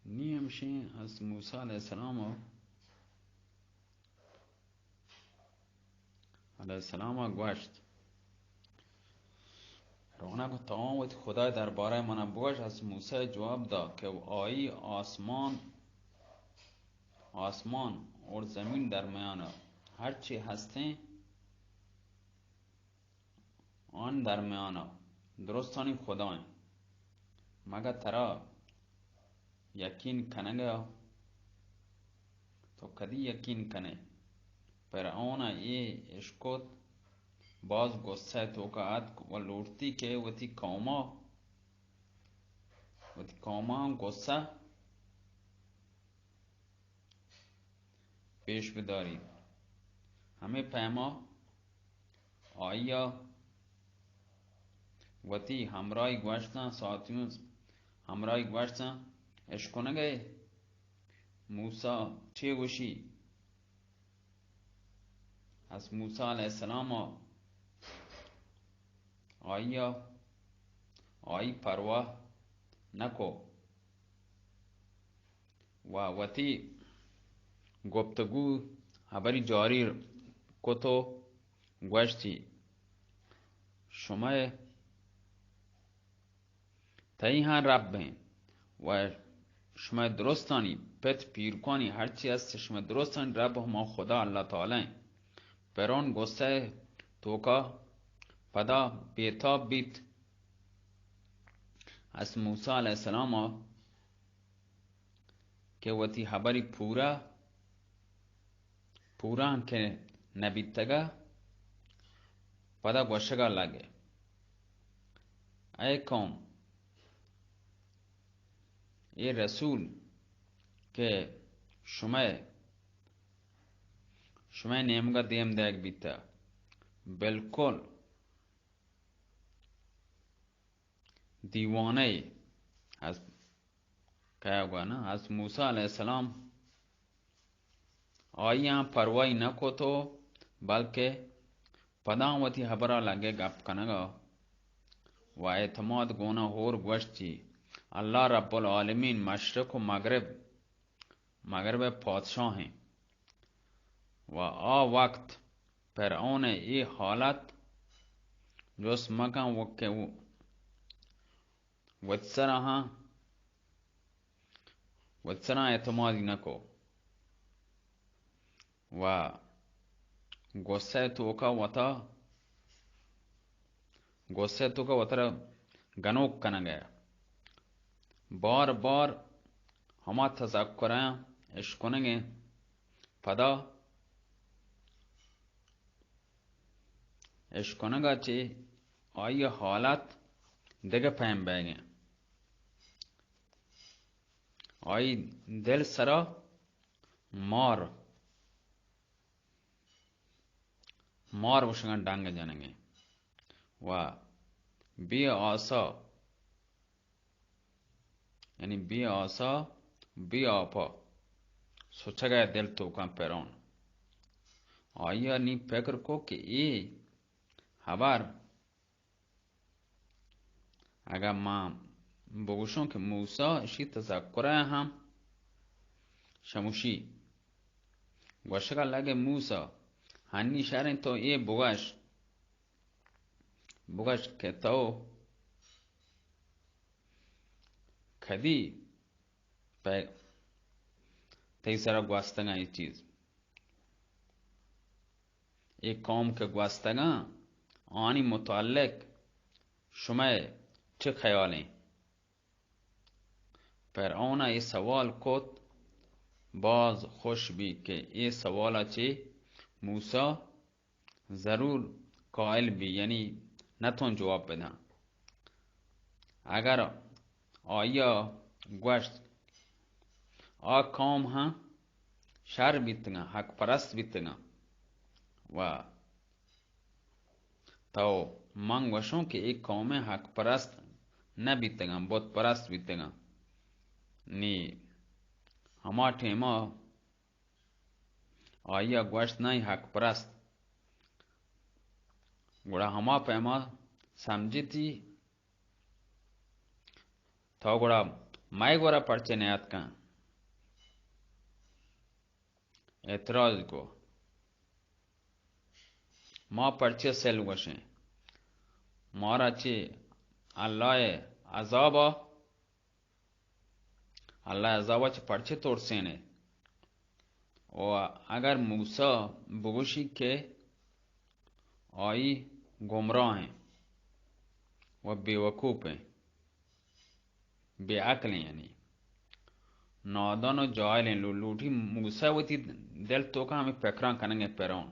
نی ہمشیں، حضرت موسیٰ علیہ السلام ءَ، علیہ السلام ءَ گوشت، روانک، تو وتی خدائے دربارہ ءَ منا بگوش۔ حضرت موسیٰ جواب دات کہ آئی آسمان، آسمان اور زمین درمیان ءَ ہرچی ہستیں، آن درمیان ءَ درستانی خدا انت۔ مگہ ترا یقین کنگ ءَ؟ تو کدی یقین کنے؟ فرعون ءَ اے اشکت، باز غصہ ءِ توکا اتک و لوٹتی کہ وتی قوما، وتی قوما غصہ پیش بداریت۔ ہمے پیما آئیا وتی ہمراہی گوشتاں، ساتیوں ہمراہی گوشتاں، اشکنگئے؟ موسیٰ چے گوشی؟ از موسیٰ علیہ السلام آئیا، آئی پرواہ نکو۔ و وتی گفتگو ہبری جاری کت و گوشتی، شمئے تئی ہاں رب ہیں و شمئے درستانی پت پیرکانی ہرچی است شمئے درستانی رب ہما خدا اللہ تعالی ہیں۔ فرعون غصہ توکا پدا بیتاب بیت۔ از موسیٰ علیہ السلام کہ وتی ہبری پورا، پوران کہ نبیتگا، پدا گوشگا لگے، اے قوم، اے رسول کہ شمئے، شمئے نیمگا دیم دیگ بیتا، بالکل دیوانہ ای۔ از کیا گوانا؟ از موسیٰ علیہ السلام آئیاں پرواہی نہ کت و بلکہ پداں وتی ہبرا لگے گپ کنگا و اعتماد گونا ہور گوشتی، اللہ رب العالمین مشرق و مغرب، مغرب پادشاہ ہیں۔ و آ وقت فرعون اے حالت جست مکن و کہ وت سرا ہاں، وت سرا اعتمادی نکو و غصہ توکا وتا، غصہ توکا وترا گنوک کنگے۔ بار بار ہما تذکرہ اشکنگے۔ پدا اشکنگا چہ آئی حالت دگہ پیم بیگیں۔ آئی دل سرا مار، مار وشگاں ڈنگ جنگیں و بے آسا، یعنی بے آسا، بے آپا سچگا دل توکاں فرعون۔ آئی ء نی فکر کو کہ اے ہبر اگاں ما بگوشوں کہ موسی اشی تذکرہ ہم شموشی گوشگا لگے، موسی ہنی شریں تو اے بگش، بگش کہ تو کدی پہ تئی سرا گوستگاں اے چیز، اے قوم کہ گوستگاں آنی متعلق شمئے چہ خیالیں؟ فرعون ء اے سوال کت، باز خوش بی کہ اے سوال ء چہ موسی ضرور قائل بی، یعنی نتون جواب بدن۔ اگر آیا گوشت، آ قوم ہم شر بیتگاں، حق پرست بیتگاں و تو من گوشوں کہ اے قوم حق پرست نہ بیتگاں، بت پرست بیتگاں۔ نی ہما ٹیما آئی ء گوشت، نہ، اے حق پرست گڑا ہما پیما سمجھتی، تو گڑا مئے گورا پرچے نیاتکاں؟ اعتراض کو، ما پرچے سل گوشیں؟ مارا چی اللہ عذابا، اللہ عذابا چی پرچے ترسینے؟ و اگر موسی بگوشی کہ آئی گمراہ ہیں و بے وقوف ہیں، بے عقل ہیں، یعنی نادان و جاہل ہیں، لو-، لوٹی موسی وتی دل توکا ہمیں پکران کننگے پرون،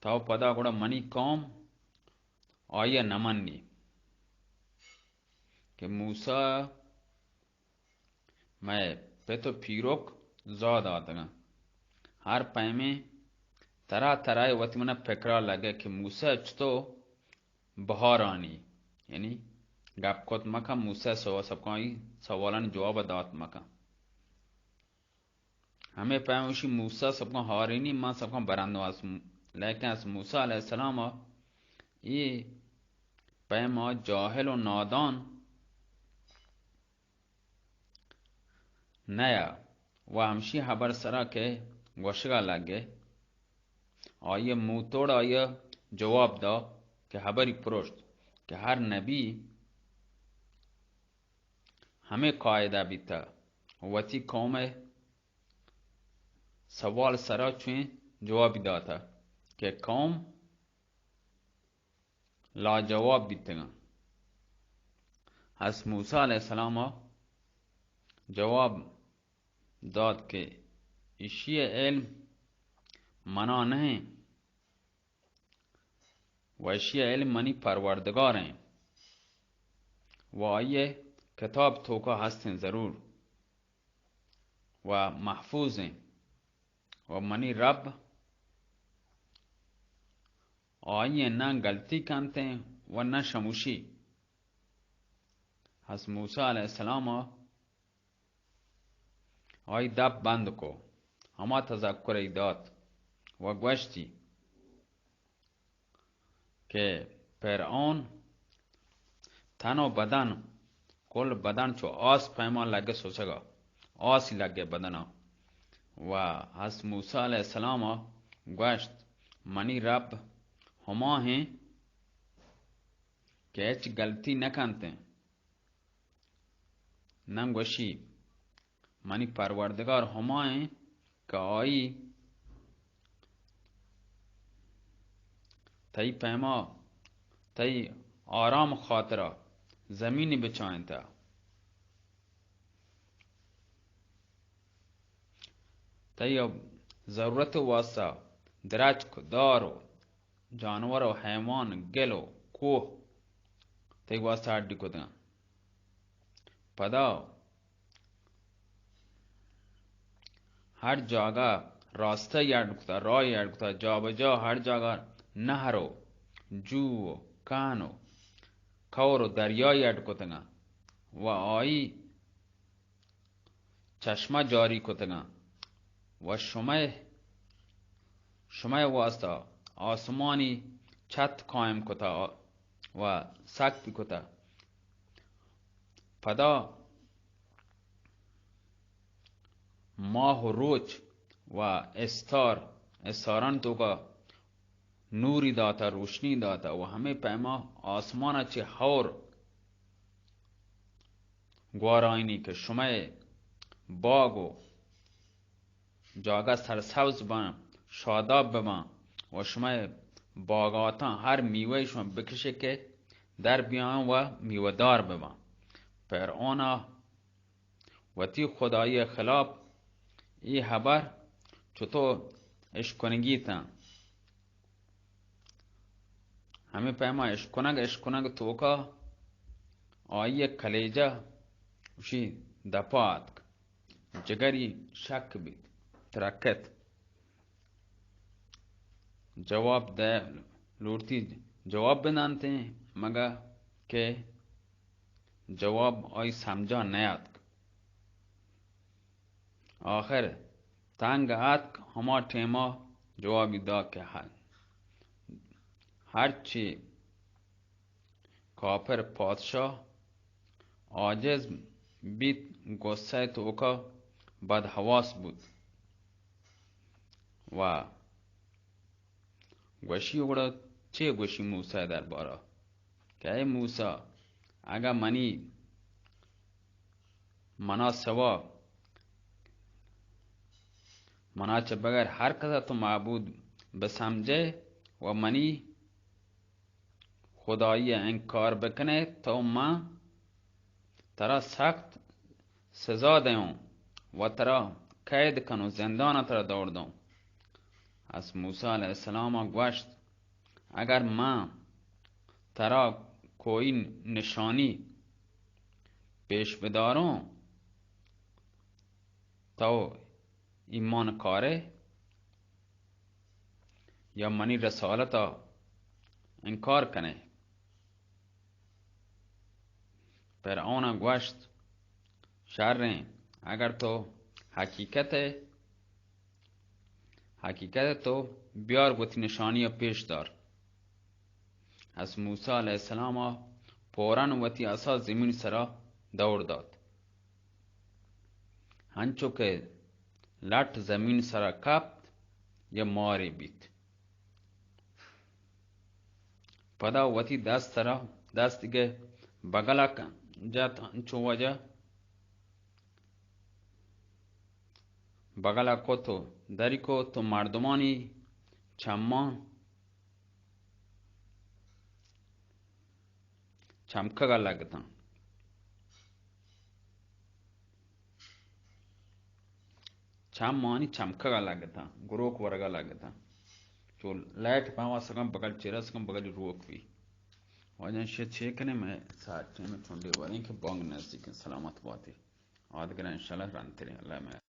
تو پدا گڑا منی قوم آئی نہ منی کہ موسی مئے پت و پیرک زاہ داتگاں۔ ہر پیمیں ترا ترا وتی منا پکرا لگے کہ موسی چتو بہارانی، یعنی گپ کت مکن، موسی سو-، سبکانی سوالانی جواب دات مکن۔ ہمیں پیموشی موسی سبکان ہارینی، من سبکان برندو اس، لیکن اس موسی علیہ السلام اے پیما جاہل و نادان نیا و ہمشی حبر سرا کہ گوشگا لگے، آئی موتوڑ آئی جواب دا کہ حبری پروشت کہ ہر نبی ہمے قاعدہ بیتا، وتی قوم سوال سرا چویں جوابی داتا کہ قوم لاجواب بیتگاں۔ حضرت موسی علیہ السلام جواب دات کہ ایشی علم منا نہیں و ایشی علم منی پروردگار ہیں و آئی کتاب توکا ہستیں ضرور و محفوظ ہیں و منی رب آئی ء نہ گلتی کنت و نہ شموشی۔ حضرت موسی علیہ السلام ء آئی دپ بند کو، ہما تذکر ء دات و گوشتی کہ فرعون تن و بدن، کل بدن چو آس پیما لگے سوچگا، آسی لگے بدنا۔ و حضرت موسی علیہ السلام گوشت، منی رب ہما ہیں کہ ہچ گلتی نہ کنت۔ نم گوشی، منی پروردگار ہما ہیں کہ آئی تئی پیما، تئی آرام خاطرا زمین بچائینتا، تئی ضرورت واسطہ درچک، دار و جانور و حیوان، گل و کوہ تئی واسطہ اڈی کتگاں۔ پدا ہر جاگہ راستہ اڈ کتا، راہ اڈ کتا، جا بجا ہر جاگہ نہر و جو و کہن و کور و دریای اڈ کتگاں و آئی چشمہ جاری کتگاں و شمئے، شمئے واسطہ آسمانی چھت قائم کتا و سک بکتا۔ پدا ماہ و روچ و استار، استاران توکا نوری داتا، روشنی داتا و ہمے پیما آسمانا چہ ہور گوارائینی کہ شمئے باگ و جاگہ سرسبز بن، شاداب ببن و شمئے باگاتاں ہر میوہ شما بکشے کہ در بیان و میوہ دار ببن۔ فرعونا وتی خدائی خلاف ای حبر چطور اشکنگی تن؟ ہمے پیما اشکنگ، اشکنگ توکا آئی کلیجہ اشی دپا آتک، جگری شک بیت، ترکت۔ جواب دے، لوٹتی جواب بدنتیں، مگہ کہ جواب آئی سمجھا نیاتک۔ آخر تنگ آتک، ہما ٹیما جوابی دا کہ ہ-، ہرچی کافر پادشاہ عاجز بیت، غصہ توکا بدحواس بوت و گوشی، گڑا چے گوشی موسی دربارہ کہ اے موسی، اگاں منی، منا سوا، منا چہ بغیر ہر کسا تو معبود بسمجے و منی خدائی انکار بکنے، تو من ترا سخت سزا دیوں و ترا قید کنوں، زندان ترا دور دوں۔ از موسی علیہ السلام گوشت، اگر من ترا کوئی نشانی پیش بداروں، تو ایمان کارے یا منی رسالتا انکار کنے؟ فرعون گوشت، شریں، اگر تو حقیقت، حقیقت تو بیار، وتی نشانی پیش دار۔ از موسی علیہ السلام فوراً وتی عصا زمین سرا دور دات، ہنچو کہ لٹ زمین سرا کپت، یا مارے بیت۔ پدا وتی دست سرا، دست گہ بغلا ک-، جت، انچو واجہ بغلا کت و دری کت و مردمانی چمان چمکگا لگتاں۔ چمانی چمکگا لگتاں، گروک ورگا لگتاں۔ چو لائٹ پاوا سکن بغل چیرا سکن بغل روک بی۔ واجہ شے چے کنے، میں ساعت ٹائم چونڈے وریں کہ بانگ نزدیک، سلامت باتے۔ آدگرا انشاءاللہ رنتریں۔ اللہ میں